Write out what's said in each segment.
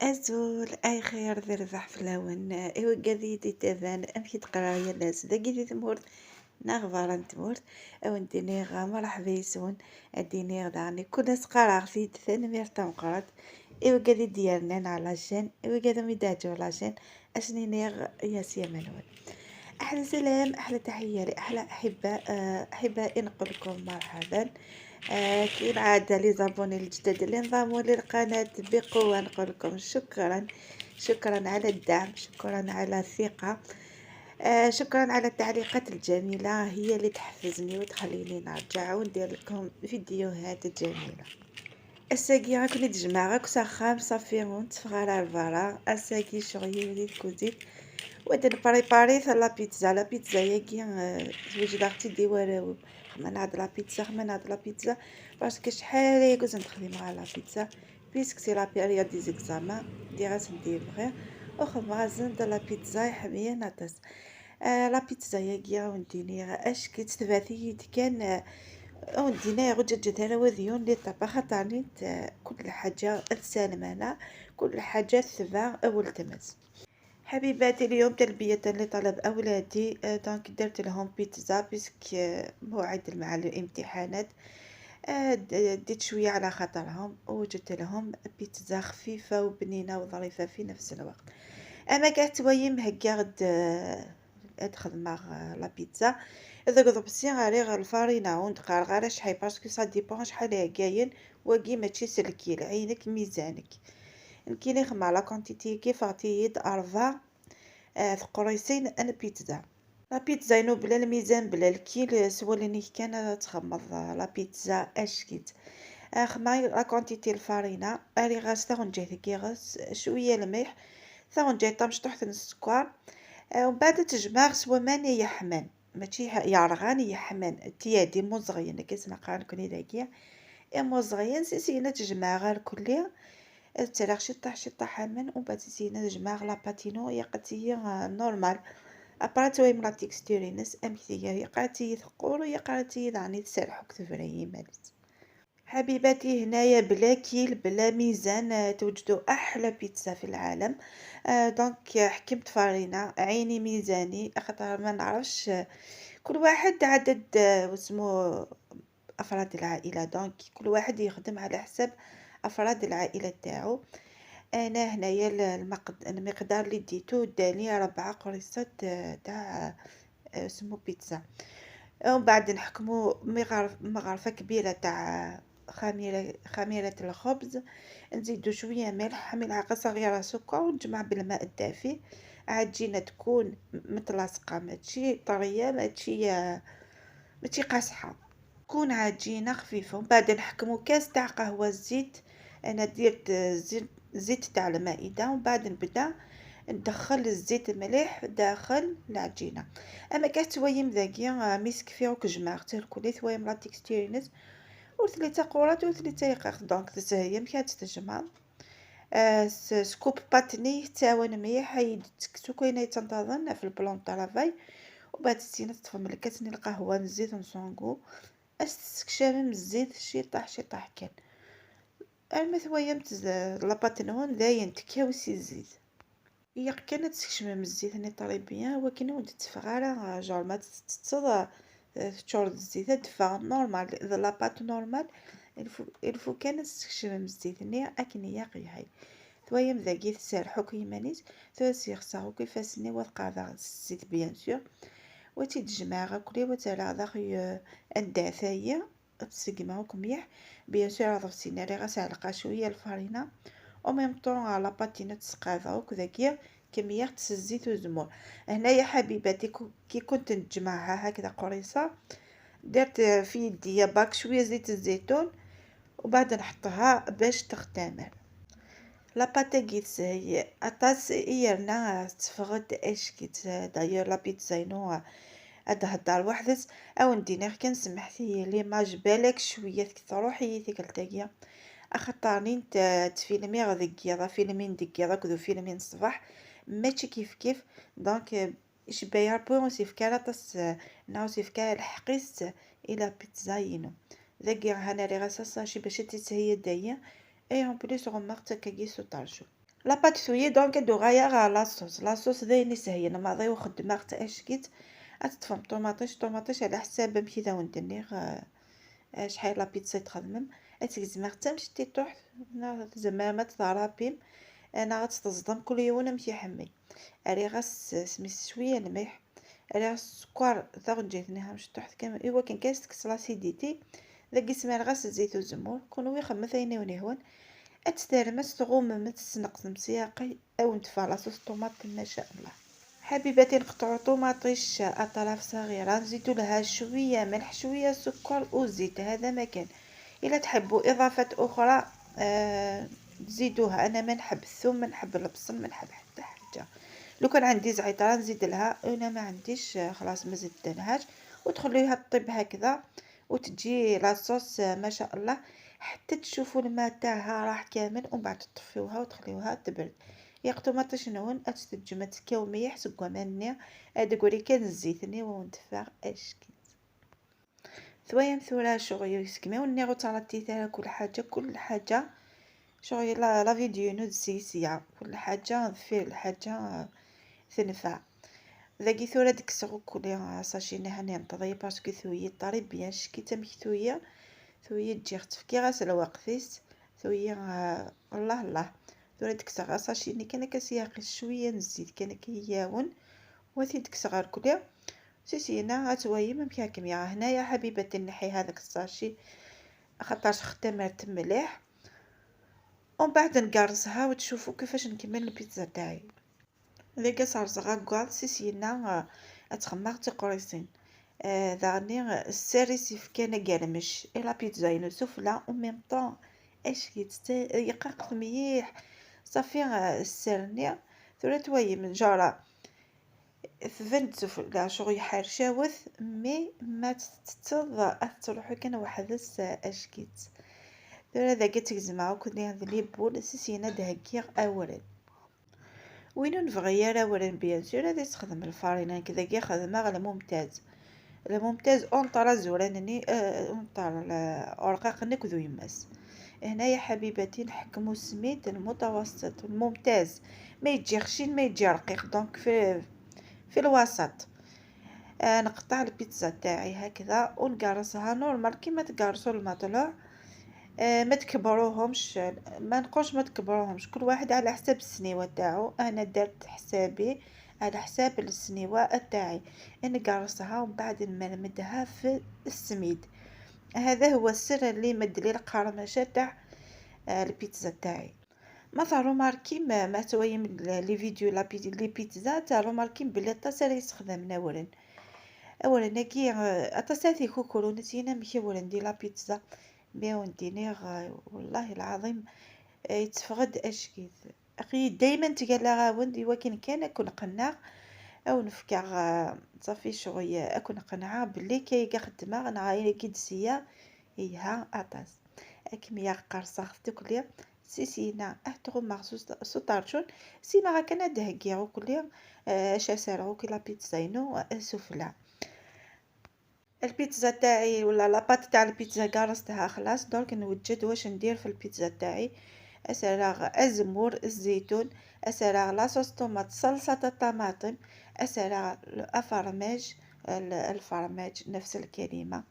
أزول أي خير ذي ربح فلاون إيوا قاذي تافان أمشي تقرا يا الناس داكي دي تمورت نغبار تمورت أو نديني غا مرحبا يسون أديني غداني كل سقرا في ثاني مير تمقرات إيوا قاذي ديالنا على شين إيوا قاذي ميداجو على شين أشني نيغ يا سيامانون. أحلى سلام، أحلى تحية لأحلى أحباء، أحبائي نقول لكم مرحبا. كالعادة les abonnés الجدد اللي انضموا للقناة بقوة نقول لكم شكرا، شكرا على الدعم، شكرا على الثقة، شكرا على التعليقات الجميلة هي اللي تحفزني وتخليني نرجع وندير لكم فيديوهات جميلة. الساقي راكم تجمع راك سخام صافي ونتفغ البرا الساقي شغيي وليد كوزيت ودن préparer la pizza. la pizza ياكي توجد اختي ديوار خما نعد la pizza، خما نعد la pizza parce que شحال ياكوز نخدم مع la pizza puisque c'est la période des examens دي غاس ندير بغير وخما زند la pizza يحمية ناطس. La pizza ياكي ونديني اش كي تثباتي كان وندينا غجة جدارة وذيون لي طابا خاطر كل حاجة تسالم كل حاجة تبع أول تمس. حبيباتي اليوم تلبية لطلب أولادي، donc درت لهم بيتزا puisque موعد مع الامتحانات، ديت شوية على خاطرهم وجدت لهم بيتزا خفيفة وبنينة وظريفة في نفس الوقت. أما كانت ويم هكا غد ادخل مع la pizza إذا قضبسي غير الفارينة وندقار غير شحال parce que ça dépend شحال كاين واكي ماشي سلكيل عينك ميزانك نكيني خمع la quantité كيف عطيت أربع قريصين أنا بيتزا. la pizza ينو بلا الميزان بلا الكيل سواليني كان تخمض la pizza اشكيت خمع la quantité الفارينة اري غاس تاغنجي كيغس شوية الملح تاغنجي طمشطوح السكر ومن بعد تجمع سوا ماني يحمن ماشي يرغان يحمن تيادي موزغيين كيسنقا نكوني داكيا موزغيين سيسينا تجمع غير كلي تراغ شطح شطح من ومن بعد سيسينا تجمع la pâte ينو يقتي normal après تويم la texture ينس امثيه يقاتي ثقور يقاتي يعني تسرحك تفري مالت. حبيباتي هنايا بلا كيل بلا ميزان توجدوا احلى بيتزا في العالم. donc حكمت فارينه عيني ميزاني خاطر ما نعرفش كل واحد عدد واسمو افراد العائله، donc كل واحد يخدم على حسب افراد العائله تاعو. انا هنايا المقدار اللي ديتو داني 4 قريصات تاع اسمو بيتزا. ومن بعد نحكمو مغرفه كبيره تاع خميرة الخبز، نزيدو شوية ملح، ملعقة صغيرة سكر، ونجمع بالماء الدافي. عجينة تكون متلاصقة ماشي طرية ماشي قاصحة، تكون عجينة خفيفة. ومن بعد نحكمو كاس تاع قهوة زيت، أنا درت زيت تاع المائدة. ومن بعد نبدا ندخل الزيت مليح داخل العجينة. أما كاس تويم ذاكي ميسك فيه وكجمع الكل ثويم la texture ينس وثلاثة قرات وثلاثة يقاق donc تسهي مكانت تجمع. Coupe-pâte ني تاون مليح تكسو كاينه تنتظن في ال plan travail. وبعد سينا تطفى الكاس القهوة نزيد نصونغو اش تسكشام الزيت شي طاح شي طاح كان المثوية la pâte نون داين تكاوسي الزيت ياك كانت تسكشم الزيت ني طري bien ولكن ود تفغارا جور ما تتصد تشور الزيت تدفع normal la pâte normale il faut كان تستكشم الزيت ني اكني ياقي هاي ثويم ذاكي تسرحو كيمانيس ثوسي خصاو كيفاش ني وثقاضا الزيت bien sûr وتتجمع كلي وتلا ذاك اندعثايا تسقماوك مليح bien sûr هذا السيناري غاسعلقا شويه الفارينه au même temps la pâte ينو تسقاضا ذاكيا كمية الزيت والزمور. هنايا حبيباتي كي كنت نجمعها هكذا قريصه درت في يدي باك شويه زيت الزيتون وبعد نحطها باش تختمر la pâte كيت هي اطاس ايرنا تفغد اش كيت d'ailleurs la pizza ينو ادهدر وحدس او ندينا كان سمحتي l'image بالك شويه تروحي ثيك اخطرني تفيلمي غديك فيلمين ديك كدو فيلمين الصباح ماشي كيف كيف donc شبايا بو سيفكا طاس ناو سيفكا الحقيس الى بيتزا ينو ذاكي هانا لي غاسا شي باش تتهيا دايا et en plus غمرت كاكي سو طرشو. la pâte ثوية donc دوغايا la sauce. la sauce ذاين يسهين ماضي وخدمة اشكيت اتطفم طوماطيش طوماطيش على حساب مشي وندنيغ شحال la pizza تخدمم اتجزمغ تمشي تروح زعما ما تضرابيم انا غتتصدم كل يوم نمشي حمي اري غاس سميت شوية الملح اري غاس السكر ثغنجيتني مش تحت كامل ايوا كان كاس تكس l'acidité ذاك يسمع غاس الزيت والزمور كون ويخمم ثايني ونهون اتسترمس تغوم ما تسنقسم سياقي او نتفع la sauce tomate ما شاء الله. حبيباتي نقطعو طوماطيش اطراف صغيرة، نزيدو لها شوية ملح شوية سكر وزيت، هذا ما كان. الا تحبوا اضافات اخرى تزيدوها. انا ما نحب الثوم، ما نحب البصل، ما نحب حتى حاجة. لو كان عندي زعتره نزيد لها، انا ما عنديش خلاص ما زدتلهاش. وتخليها تطيب هكذا وتجي la sauce ما شاء الله حتى تشوفوا الماء تاعها راح كامل، ومن بعد تطفيوها وتخليوها تبرد. ياك طوماطيش نون اتتجمع تكاو ميح سكواماني ادكوري كان الزيتني وندفع اشكيت ثوايا ثورا شغل يسكمي وني غو تاع كل حاجة كل حاجة شغل la vidéo نود سيسيا كل حاجة في الحاجة تنفع. ذاكي ثورا ديك كولي sachet هاني نطضي parce que ثوية très bien شكي تمك ثوية ثوية تجي تفكي غاس الوقفيس ثوية الله الله. ثورا ديك sachet كان كسياقي شوية نزيد كان كياون وثي ديك غير كلي سيسينا غتوايم مكاكم يا هنايا حبيبتي نحي هذاك ال sachet خاطرش ختمرت مليح. ومن بعد نقرصها وتشوفوا كيفاش نكمل البيتزا تاعي. ذيك صار غاكوال سيسينا اتخمر تقريصين داني السيريس كان قرمش la pizza ينو سفلى و même temps اش يقاق مليح صافي السرني ثورة توايم جارة ثفنت سفلى شغل حرشاوث mais ما تتض تروحو كان واحد اشكيت ثورة ذاك تجزمع وكني هذا les boules سيسينا دهكيغ اولا وين نبغي راه ورن bien sûr هذا يستخدم الفارينة كذا كي خدمة غير ممتاز الممتاز اونطرا زورانني اونطر اورقاق نكذو يماس. هنايا حبيباتي نحكمو السميد المتوسط الممتاز، ما يجي خشين ما يجي رقيق، donc في الوسط. نقطع البيتزا تاعي هكذا ونقرصها normal كيما تقرصوا المطلوع. ما تكبروهمش، ما نقولش ما تكبروهمش، كل واحد على حساب السنيوه تاعو. انا درت حسابي على حساب السنيوه تاعي، نقرصها ومن بعد نمرمدها في السميد. هذا هو السر اللي مدلي القرمشه تاع البيتزا تاعي. ما remarqué ما توايم les vidéos les pizzas تاع remarqué بلي طاس يستخدم اولا اولا كي اطاساتي كوكولو نسينا مشي ولا ندير la pizza mais وندينيغ والله العظيم يتفقد اشكيت اخي دائما تقال غاوند ولكن كان كون قناع او نفكر صافي شغل اكون قناعة بلي كي خدمة انا كي دسيا إيها اطاس اكميا قرصة تاكلي سيسينا اهتغو مغسوس سطارشون سيما كان دهكيغ كلي اش سارغو كي la pizza ينو سفلى. البيتزا تاعي ولا la pâte تاع البيتزا قرصتها خلاص. درك نوجد واش ندير في البيتزا تاعي. اسراغ الزمور الزيتون، اسراغ la sauce tomate صلصة الطماطم، اسراغ الفرماج الفرماج نفس الكلمة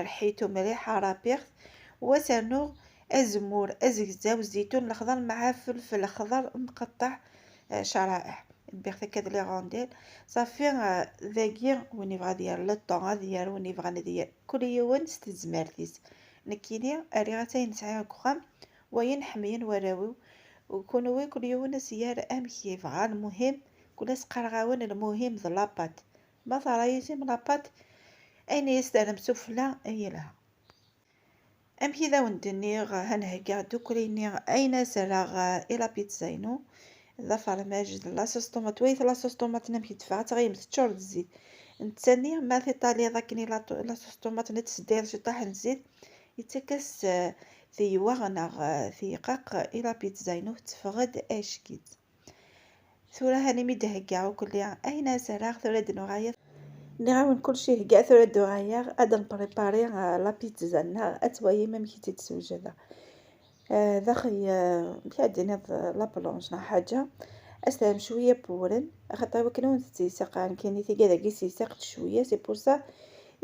رحيتو مليحة رابيغ، وسنوغ الزمور الزجزاو الزيتون الاخضر مع فلفل اخضر مقطع شرائح بيغ كاد les rondelles صافي. ذاكي وين يبغى ديال le thon ديال وين يبغى ندير كل يوم ستزمارتيس نكيني اري غتاين نسعى كخام وين حمين وراوي وكونوي كل يوم سيار ام كيفغا. المهم كل سقرغاون المهم ذ la pâte ما ثرايزي من la pâte اين يستلم سفلى هي لها ام كذا وندني هنهكا دوكريني اين سراغ الى بيتزاينو ذا فرماج la sauce tomate ويث la sauce tomate نمشي دفع تغيم تشور الزيت نتسني ما في طالي ذاكني la sauce tomate نتسدير شي طاح الزيت يتكس ثيوغ نغ ثيقاق الى بيتزاينو تفغد اشكيت ثورة هاني ميدهكا وكل اين سراغ ثورة دنوغايا نعاون كلشي هكا ثورة دوغايا غادا ن préparer la pizza نا اتوايا ما مشيتي تسوجد. داخل بيعدينا la planche حاجة أسلم شوية بورن خاطر وكنون تيساق كاين تيكا داكي سيساق شوية c'est pour ça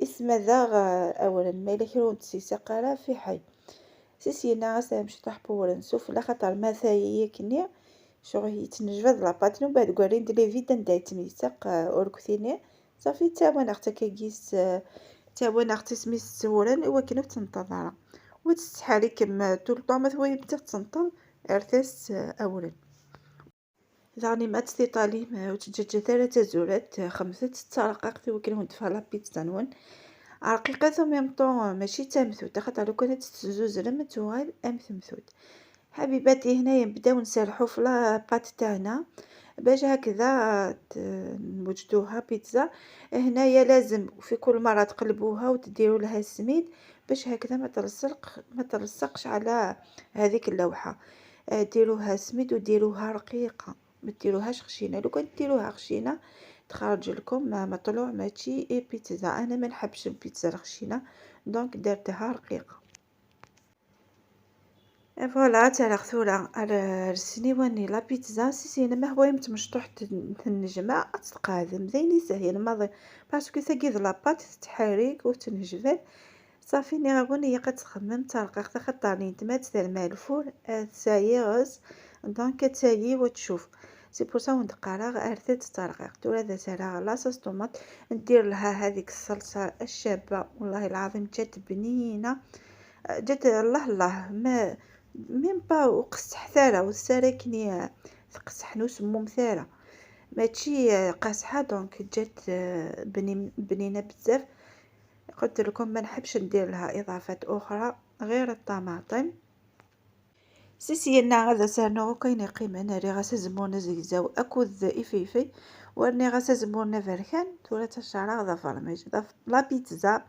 اسم ذا أولا ما إلا كيرون تسيساق راه في حي سيسينا أسلم شطح بورن سفلى خاطر ما ثايا كني شغل يتنجبد la pâte ومن بعد قارين les vides ندا يتميساق أوركثيني صافي تا وانا كيس تا وانا اختي سميت سورن وكنو تنتظر وتستحالي كم tout le temps ما ثوي تنطل ارتاس اولا زعني ما تستيطالي ما وتجج ثلاثة زولات خمسة ترقق وكن ندفع la pizza نون رقيقة même temps ماشي تامثوت خاطر لو كانت تزوزرم توغال ام ثمثوت. حبيباتي هنايا نبداو نسرحو في la pâte تاعنا باش هكذا نوجدوها بيتزا. هنايا لازم في كل مرة تقلبوها وتديروا لها السميد باش هكذا ما تلصقش على هذيك اللوحة. ديروها سميد وديروها رقيقة، ما ديروهاش خشينة. لو كان ديروها خشينة تخرج لكم مطلوع ماشي بيتزا. انا ما نحبش البيتزا الخشينة donc درتها رقيقة. voilà تاع ثورة على السنيواني la pizza سيسينا ما هو يمتمشطوح النجمة تقادم زيني سهل ماضي parce que ثقيد la pâte تحريك وتنجبل صافي ني غاوني قد تخمم ترقق خطرني تما تما ال four تسايغز donc تسايي وتشوف c'est pour ça ندقارا ارثت ترقق تورا ذا سارا la sauce tomate ندير لها هذيك الصلصه الشابه والله العظيم جات بنينه جات الله الله ما même pas وقصح ثالة والسراكني تقصح نوس ثالة ماشي قاصحة donc جات بنينة بزاف. قلت لكم ما نحبش ندير لها اضافات اخرى غير الطماطم. سيسينا غادا سانو كاين قيمة ناري غاسا زمونا زيزاو اكوذ إفيفي ورني غاسا زمونا فركان تورا تشعر غدا فرماج la pizza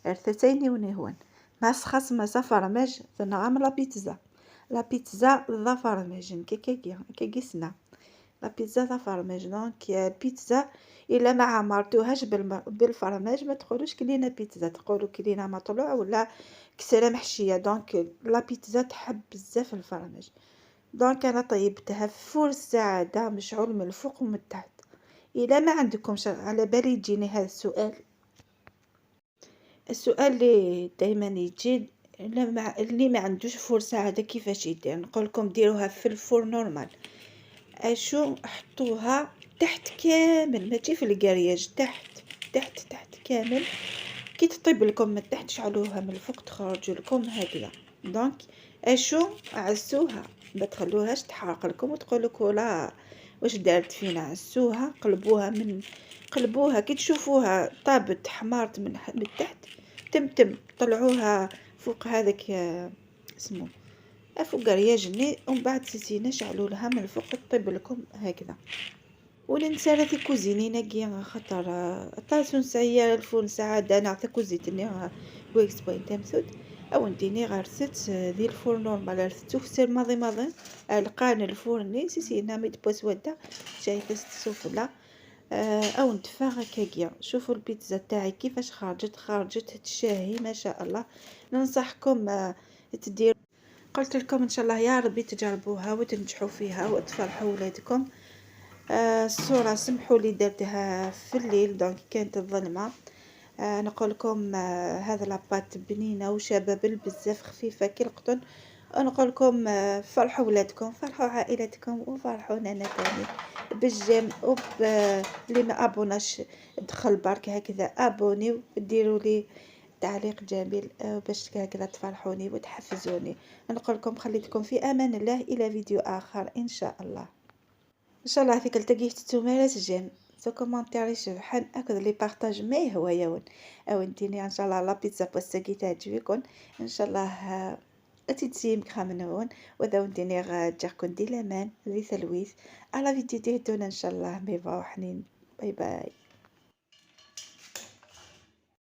ارثتين ونهون ما سخاص ما فرماج تنغام la pizza la pizza ذا فرماج كيكي كيكيسنا la pizza ذا فرماج. donc البيتزا الا ما عمرتوهاش بالفرماج ما تقولوش كلينا بيتزا، تقولوا كلينا مطلوع ولا كسره محشيه. donc la pizza تحب بزاف الفرماج. donc انا طيبتها في four السعاده مشعول من الفوق ومن التحت. الا ما عندكمش على بالي يجيني هذا السؤال، السؤال اللي دائما يجي اللي ما عندوش four سعاده كيفاش يدير، نقول لكم ديروها في ال four normal، اشو حطوها تحت كامل ماشي في ال grillage، تحت تحت تحت كامل. كي تطيب لكم من تحت شعلوها من الفوق تخرج لكم هكذا. donc اشو عسوها ما تخلوهاش تحرق لكم وتقولوا كولا واش دارت فينا. عسوها قلبوها من قلبوها كي تشوفوها طابت حمارت من تحت تمتم طلعوها فوق هذاك اسمو فوق grillage ني، ومن بعد سيسينا شعلوا لها من الفوق طيب لكم هكذا. ولا نسالة في كوزينينا كي خاطر طاسون سعيا ال four سعادة نعطي كوزيتني ويكس بوين تمثوت او نديني غرست ذي ال four normal رستو في ماضي ماضي القان ال four ني سيسينا ميت بوس ودا شايفه سفلى او ندفع هكاكيا. شوفوا البيتزا تاعي كيفاش خرجت، خرجت تشاهي ما شاء الله. ننصحكم تديروا، قلت لكم ان شاء الله يا ربي تجربوها وتنجحوا فيها وتفرحوا ولادكم. الصورة سمحوا لي درتها في الليل donc كانت الظلمة. نقول لكم هذا la pâte بنينة وشابة بالبزاف خفيفة كي القطن. نقول لكم فرحوا ولادكم، فرحوا عائلتكم، وفرحونا انا تاني بال j'aime وب اللي ما abonn اش دخل برك هكذا abonner وديروا لي تعليق جميل باش هكذا تفرحوني وتحفزوني. نقول لكم خليتكم في امان الله الى فيديو اخر ان شاء الله. ان شاء الله فيك التقيت تمارس j'aime سو commentaire يشبحن اكد les partages ما هو يون او انتيني ان شاء الله la pizza بوستاكي تعجبكم ان شاء الله. اتيتسيم كخامنون وذا ونتيني غاجاكم دي لامان ذي ثلويث على فيديو ديهدونا ان شاء الله. ميفا وحنين، bye bye.